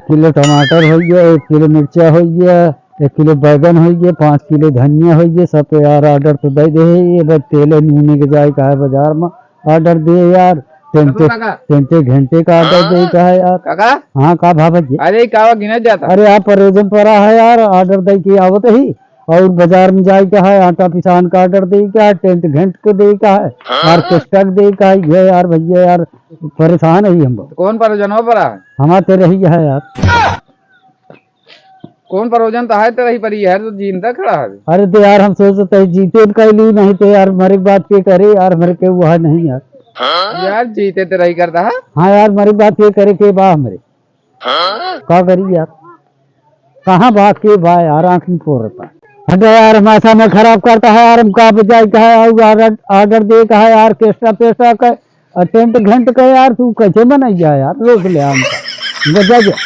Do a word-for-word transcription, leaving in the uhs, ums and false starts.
किलो टमाटर होइ गया, एक किलो मिर्चा होइ गया, एक किलो बैगन होइ गया, पाँच किलो धनिया होइ गया, सब तो यार order तो दइ देहे, ये बस तेल नूने के जाए का है बाजार में, order दे यार, टेंटे, काका। टेंटे घंटे का order हाँ। दे का है यार। काका। हाँ, का भाव है जी? अरे, कावा गिनत जाता। अरे, आप परोजन परा है यार, order दइ के आवत ही, और बाजार में जाए का है, आटा पिसान का order दे का है, टेंट घंट के दे का है, हाँ। Orchestra के दे का है, ये यार भैया यार, परेशान है हम। तो कौन परोजनवा परा है? हमार तो रही है यार। कौन परोजन तो है तो रही परी है, तो जीनता खड़ा है। अरे तो यार, हम सोचते हैं जीते इनका ही ली, नहीं तो यार, मरे के बाद के करे यार, मरे के हुआ है नहीं यार। यार, जीते तो रही करता है। हाँ यार, मरे के बाद के करे के बा हमरे। का करी यार, कहाँ बा के बा यार, आँख में फोड़ता। हटे यार, हमारा समय खराब करता है यार, हम का बजाए का है, और order, order दे का है यार, orchestra पेस्ट्रा का, और टेंट घंट का यार, तू कैसे बनाई जा यार, रोक ले हमका, बजा जा।